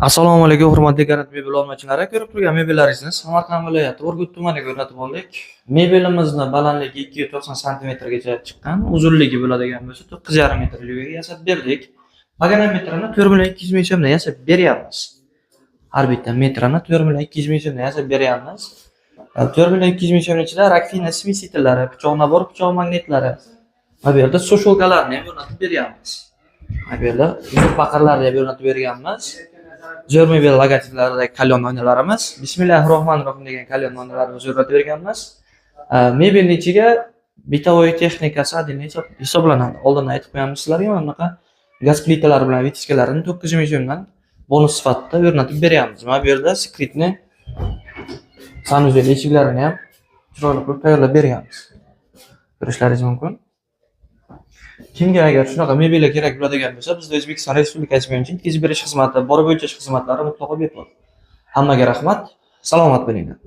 Assalomu alaykum, hurmatli Garant mebel olmachilari. Ko'rib turgan mebellaringizni Samarqand viloyati Urgut tumaniga o'rnatib oldik. Mebelimizni balandligi 290 santimetrgacha chiqqan, uzunligi bo'ladigan bo'lsa 9,5 metrligiga yasab berdik. Pagana metrini 4 million 200 ming so'mdan yasab beryapmiz. Har bitta metrini 4 million 200 ming so'mdan yasab beryapmiz. 4 million 200 ming so'mning ichida раковина смеситель lari, pichoq набор, pichoq magnitlari va bu yerda сушилка larni ham o'rnatib beryapmiz. Mana bu yerda zo'r paqirlarni ham o'rnatib berganmiz. Zo'r mebel logotiplaridagi kalyon oynalarimiz, Bismillahir Rohmanir Rohim degan kalyon oynalarimizni o'rnatib berganmiz. Mebelning ichiga бытовой texnikasi отдельно hisoblanadi. Oldindan aytib qo'yamiz sizlarga, mana bunaqa gaz plitalari bilan вытяжка larini 9 ming so'mdan bonus sifatida o'rnatib beryapmiz. Mana bu yerda скрытный санузел eshiklarini ham chiroyli qilib tayyorlab berganmiz. Ko'rishlaringiz mumkin. Kimga agar shunaqa mebellar kerak bo'ladigan bo'lsa, bizda O'zbekiston Respublikasi bo'yicha yetkazib berish xizmati, borib o'lchash xizmatlari mutlaqo bepul. Hammaga rahmat. Salomat bo'linglar.